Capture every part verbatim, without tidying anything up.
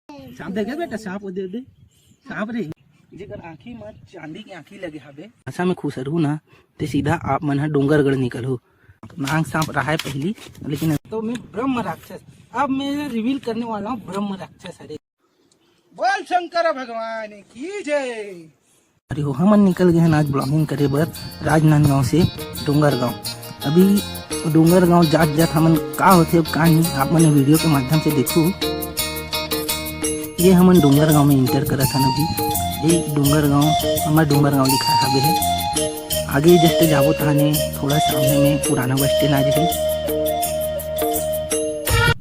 सांप देखे बेटा, सांप वो दे दे, सांप रे। जेकर आँखी म चांदी के आँखी लगे हवे। भाषा में खुसरहू ना, ते सीधा आप मन ह डोंगरगढ़ निकलहू। नांग सांप रहा है पहली, लेकिन तो मैं ब्रह्म राक्षस, अब मैं रिवील करने वाला हूँ ब्रह्म राक्षस। अरे बोल शंकर भगवान की जय। अरे हो, हमन निकल गए हैं आज ब्लॉगिंग करे बर राजनांदगांव से डोंगरगांव। अभी डोंगरगांव जात जात हमन का होथे अउ का नहीं, आप मन वीडियो के माध्यम से देखू। ये हमन डोंगरगांव में इंटर करत हन अभी। ये डोंगरगांव, हमर डोंगरगांव लिखा हवे है। आगे जस्ट जाबो ताने थोड़ा सामने में पुराना बस स्टैंड आ जाही।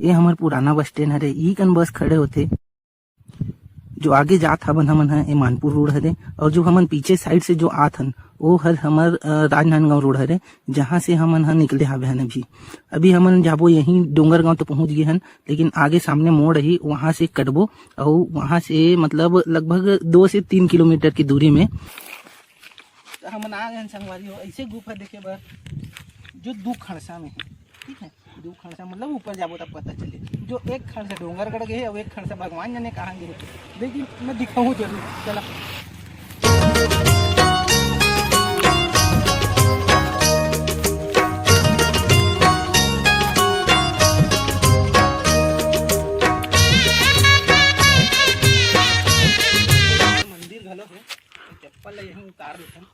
ये हमर पुराना बस स्टैंड हरे, ई कन बस खड़े होथे। जो आगे जात हवन हमन ह, ए मानपुर रोड हरे, और जो हमन पीछे साइड से जो आत हन, वो हर हमर, अ, राजनांदगांव रोड हरे, जहाँ से हमन ह निकले हावे हन अभी। अभी हमन जाबो यहीं डोंगरगांव तो पहुँच गए हन, लेकिन आगे सामने मोड़ ही, वहाँ से कटबो, और वहाँ से मतलब लगभग दो से तीन किलोमीटर की दूरी में। तो हमन आ गए हन संगवारी हो, ऐसे गुफा देखे बर, जो दू खड़सा में है, ठीक है। दू खड़सा मतलब ऊपर जाबो तब पता चले। जो एक खड़सा डोंगरगढ़ गए और एक खड़सा भगवान जाने कहाँ गए, लेकिन मैं दिखाऊँ जरूर। चला। मंदिर घलो है, चप्पल ला यहीं उतार लेथन।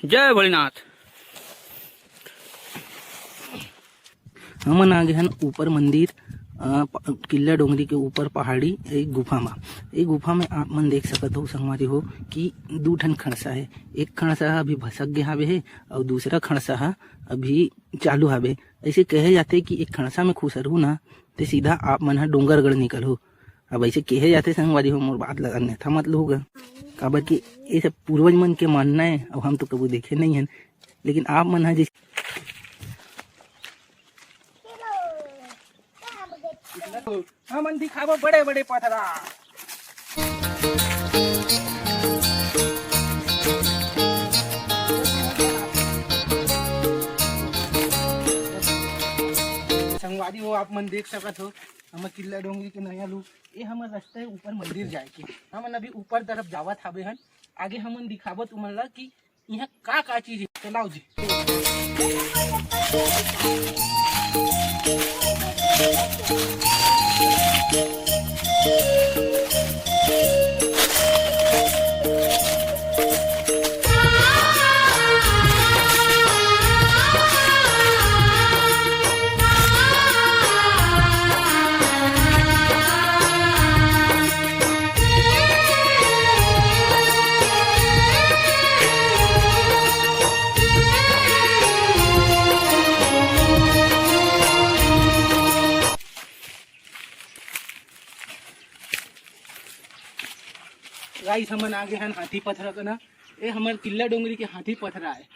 जय भोलेनाथ। हमन आ गे हन ऊपर मंदिर, अ, प-, किल्ला डोंगरी के ऊपर पहाड़ी एक गुफा म। एक गुफा में आप मन देख सकत हो संगवारी हो कि दू ठन खड़सा हे। एक खड़सा ह अभी भसक गे हावे हे अउ दूसरा खड़सा ह अभी चालू हावे। ऐसे कहे जाथे कि एक खड़सा में खुसरहू ना, ते सीधा आप मन ह डोंगरगढ़ निकलहू। अब ऐसे कहे जाथे संगवारी हो, मोर बात ला अन्यथा मत लूहू गा, काबर कि ये सब पूर्वज मन के मानना है। अब हम तो कभू देखे नहीं हन, लेकिन आप मन ह जैसे हमन दिखाबो बड़े बड़े पथरा। संगवारी हो, आप मन देख सकत हो, हमर किल्ला डोंगरी के नया लुक। ये हमर रास्ता है ऊपर मंदिर जाए के। हमन अभी ऊपर तरफ जावत हावे हन। आगे हमन दिखाबो तुमन ला कि यहाँ का का चीज है। चलाओ जी। गाइस, हमन आ गे हन हाथी पथरा कना। ए हमर किल्ला डोंगरी के हाथी पथरा है।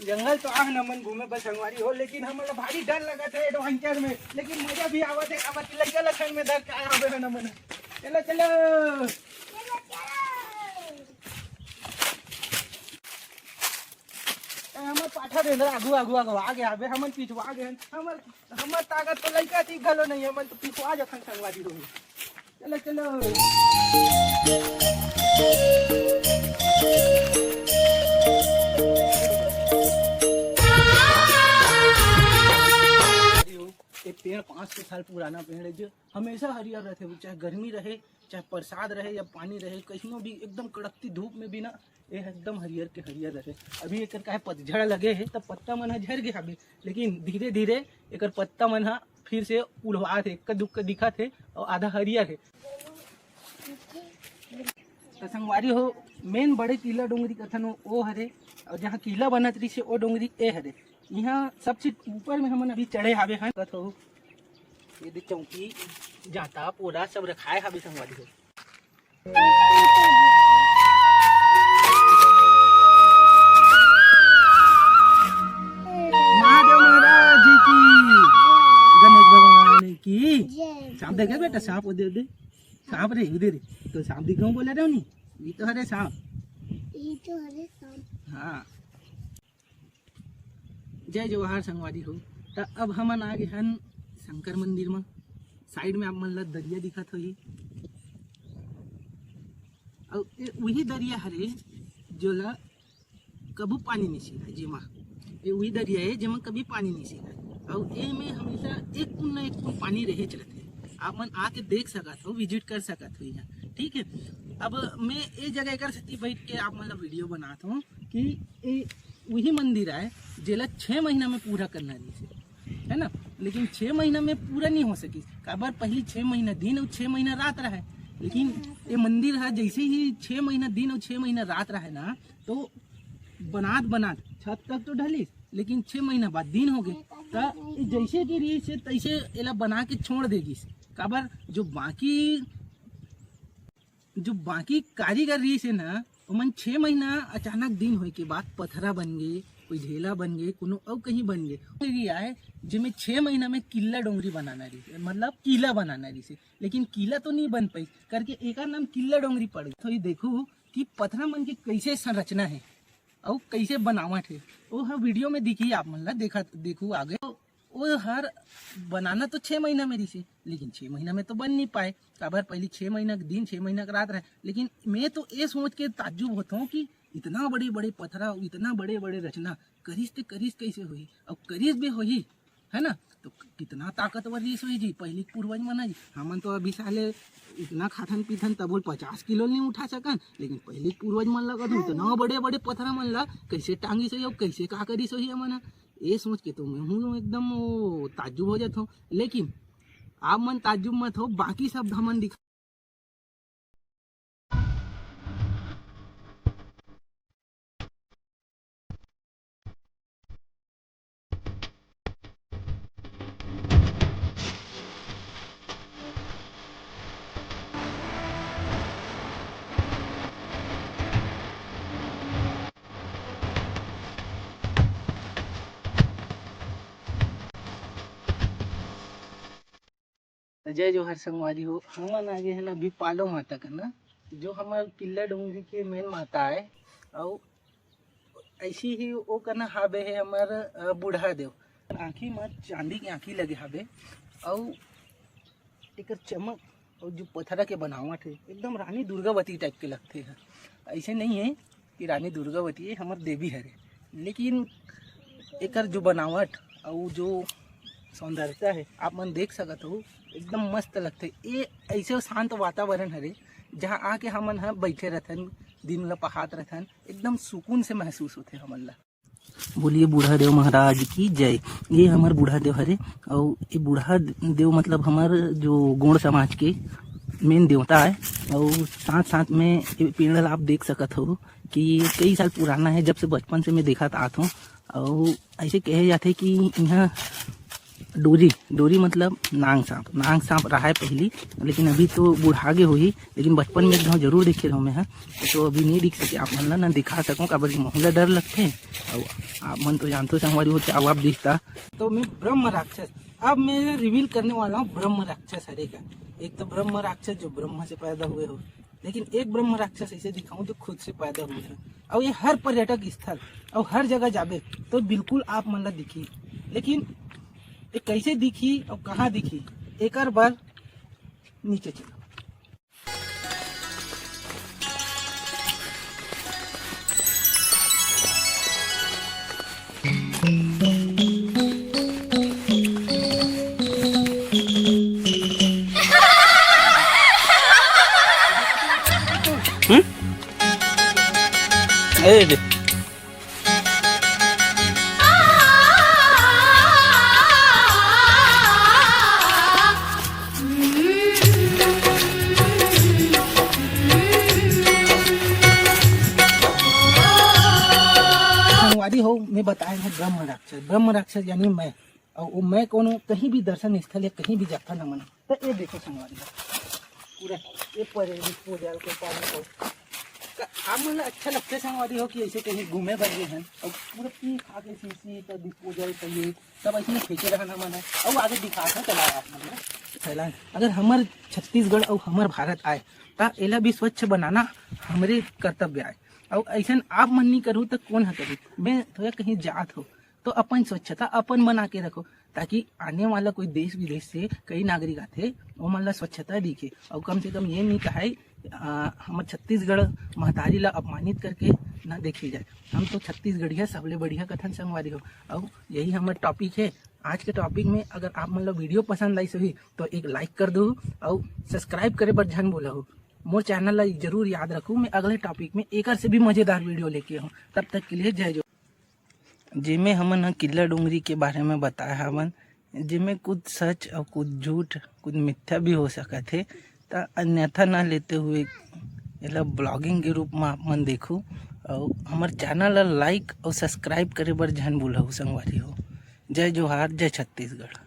जंगल तो आह न मन घूमे बर संगवारी हो, लेकिन हमन ला भारी डर लगत है एडवेंचर में, लेकिन मजा भी आवत है, काबर कि लइका लखन में डर के आए हवे हन हमन। चलो, चलो। ए, हमर पाठा बेंदरा आगू, आगू, आगू आ गया बे, हमन पिछुआ गए हन। हमर, हमर ताकत तो लइका थी घलो नहीं, हमन तो पिछुआ जथन संगवारी हो। चलो, चलो। ये पेड़ पाँच सौ साल पुराना पेड़ है, जो हमेशा हरियर रहथे, चाहे गर्मी रहे, चाहे बरसात रहे या पानी रहे, कहीं भी एकदम कड़कती धूप में भी ना, ये एकदम हरियर के हरियर रहे। अभी एकर काहे पतझड़ लगे है, तब पत्ता मन ह झर गे हवे, लेकिन धीरे धीरे एकर पत्ता मन ह फिर से उड़वात है, इक्का दुक्का दिखत है और आधा हरियर है। तो संगवारी हो, मेन बड़े किला डोंगरी कथन वो, वो हरे, और जहाँ किला बनत रहिस हे, वो डोंगरी ए हरे। यहाँ सबसे ऊपर में हमन अभी चढ़े हावे हन, कथो। ये दे चौकी, जांता, पोला सब रखाए हाबे संगवारी हो। महादेव महाराज जी की, गणेश भगवान की। सांप देखे बेटा, सांप वो दे दे। सांप रे, उधर रे। तो सांप दिखाऊं बोले रहो नी, ये तो हरे सांप। ये तो हरे सांप। हाँ। जय जोहार संगवारी हो। त अब हमन आ गे हन शंकर मंदिर म। साइड में आप मन ला दरिया दिखत होही, अउ ए उही दरिया हरे, जोला कभू पानी नहीं सिराय जेमा। ए उही दरिया है जेमा कभी पानी नहीं सिराय। अउ ए में हमेशा एक बूंद ना एक बूंद पानी रहेच रथे। आप मन आके देख सकत हो, विजिट कर सकत हो यहाँ, ठीक है। अब मैं ए जगह एकर सेती बैठ के आप मन ला वीडियो बनात हूँ कि ए उही मंदिर आय जेला छः महीना में पूरा करना रहिस हे, है ना। लेकिन छः महीना में पूरा नहीं हो सकिस, काबर पहली छः महीना दिन अउ छः महीना रात रहे। लेकिन ये मंदिर है, जैसे ही छः महीना दिन अउ छः महीना रात रहे ना, तो बनात बनात छत तक तो ढलिस, लेकिन छः महीना बाद दिन हो गए। त ये जैसे कि रहिस हे तैसे एला बना के छोड़ दे गिस। काबर जो बाकी जो बाकी कारीगर रहिस हे ना, ओमन छः महीना अचानक दिन होए के बाद पथरा बन गे, कोई ढेला बन गे, कोनो अउ कहीं बन गे। ये आए जेमे छः महीना में किल्ला डोंगरी बनाना रहिस हे, मतलब किला बनाना रहिस हे, लेकिन किला तो नहीं बन पाइस करके एकर नाम किल्ला डोंगरी पड़ गे। तो ये देखो कि पथरा मन के कैसे संरचना है अउ कैसे बनावट है, वो हर वीडियो में दिखी आप मन ला, देखा देखू आगे। वो हर बनाना तो छः महीना में रहिस हे, लेकिन छः महीना में तो बन नहीं पाए, काबर पहली छः महीना के दिन, छः महीना के रात रहे। लेकिन मैं तो ये सोच के ताज्जुब होता हूँ कि इतना बड़े बड़े पथरा, इतना बड़े बड़े रचना करिस ते करिस कैसे होही, अउ करिस भी होही, है ना। तो कितना ताकतवर रहिस होही जी पहली के पूर्वज मन जी। हमन तो अभी साले इतना खाथन पीथन तब बोल पचास किलो नहीं उठा सकन, लेकिन पहली के पूर्वज मन लगा तो इतना बड़े बड़े पथरा मन ला कैसे टांगिस होही अउ कैसे का करिस होही हमन। ये सोच के तो मैं हूँ एकदम वो ताज्जुब हो जाता हूँ। लेकिन आप मन ताज्जुब मत हो, बाकी शब्द हमन दिखा। तो जय जोहार संगवारी हो, हमन आ गे हन अभी पालो माता कना, जो हमर किल्ला डोंगरी के मेन माता आय। अउ ऐसी ही ओ कना हाबे हे हमर, अ, बूढ़ा देव। आँखी म चांदी के आँखी लगे हाबे, अउ एकर चमक अउ जो पथरा के बनावट हे एकदम रानी दुर्गावती टाइप के लगथे ह। ऐसे नहीं है कि रानी दुर्गावती ये हमर देवी हरे, लेकिन एकर जो बनावट अउ जो सौंदर्यता है आप मन देख सकत हो, एकदम मस्त लगथे। ये ऐसे शांत वातावरण हरे जहाँ आके हमन ह बैठे रहथन, दिन ला पहात रहथन, एकदम सुकून से महसूस होथे हमन ला। बोलिए बूढ़ा देव महाराज की जय। ये हमर बूढ़ा देव हरे, अउ ये बूढ़ा देव मतलब हमर जो गोंड़ समाज के मेन देवता है। अउ साथ साथ में ये पेड़ ला आप देख सकत हो कि कई साल पुराना है, जब से बचपन से मैं देखत आत हूँ। अउ ऐसे कहे जाथे कि यहाँ डोरी, डोरी मतलब नांग सांप, नांग सांप रहाय पहली, लेकिन अभी तो बुढ़ा गे होही, लेकिन बचपन में एक घाव जरूर देखे रहूँ मैं ह। तो अभी नहीं दिख सके आप मन ला, ना दिखा सकूँ, काबर कि महू ला डर लगथे। अउ आप मन तो जानते हो संगवारी हो, चाप वाप दिखता। तो मैं ब्रह्म राक्षस, अब मैं रिवील करने वाला हूँ ब्रह्म राक्षस हरे का। एक तो ब्रह्म राक्षस जो ब्रह्मा से पैदा हुए हो, लेकिन एक ब्रह्म राक्षस ऐसे दिखाऊं जो खुद से पैदा हुए हैं। और ये हर पर्यटक स्थल और हर जगह जाबे तो बिल्कुल आप मन ला दिखी, लेकिन ये कैसे दिखी और कहाँ दिखी, एकर बर नीचे चलो। हम्म? ए दे। संगवारी हो, मैं बताए हूँ ब्रह्म राक्षस। ब्रह्म राक्षस यानी मैं। अउ वो मैं कोनो कहीं भी दर्शन स्थल या कहीं भी जाता ना मन, तो ये देखो संगवारी हो, पूरा ये परे disposal के पानी को। का-, आप मन ला अच्छा लगथे संगवारी हो कि ऐसे कहीं घूमे बर गे हन अउ पूरा पी खा के शीशी तो disposal तो ये सब ऐसे ही फेंके रहना मन है। अउ आगे दिखात है चला आप मन ला। अगर हमर छत्तीसगढ़ अउ हमर भारत आए, त एला भी स्वच्छ बनाना हमरे कर्तव्य आए। अउ ऐसन आप मन नहीं करू त कौन ह करू? मैं थोड़ा कहीं जात हो तो अपन स्वच्छता अपन बना के रखो, ताकि आने वाला कोई देश विदेश से कई नागरिक आथे, ओमन ला स्वच्छता दिखे। अउ कम से कम ये नहीं कहाई, आ, हमर छत्तीसगढ़ महतारी ला अपमानित करके ना देखी जाए। हम तो छत्तीसगढ़िया सबले बढ़िया कथन संगवारी हो। अउ यही हमर टॉपिक है आज के टॉपिक में। अगर आप मन ला वीडियो पसंद आइस होही तो एक लाइक कर दो, अउ सब्सक्राइब करे बर झन भूलहू। मोर चैनल ला जरूर याद रखू, मैं अगले टॉपिक में एकर से भी मजेदार वीडियो लेके आऊँ। तब तक के लिए जय जोहार। जेमे हमन ह किल्ला डोंगरी के बारे में बताए हावन, जेमे कुछ सच अउ कुछ झूठ, कुछ मिथ्या भी हो सकत हे, त अन्यथा ना लेते हुए एला ब्लॉगिंग के रूप में आप मन देखू अउ हमर चैनल ला लाइक अउ सब्सक्राइब करे बर झन भूलहू संगवारी हो। जय जोहार, जय छत्तीसगढ़।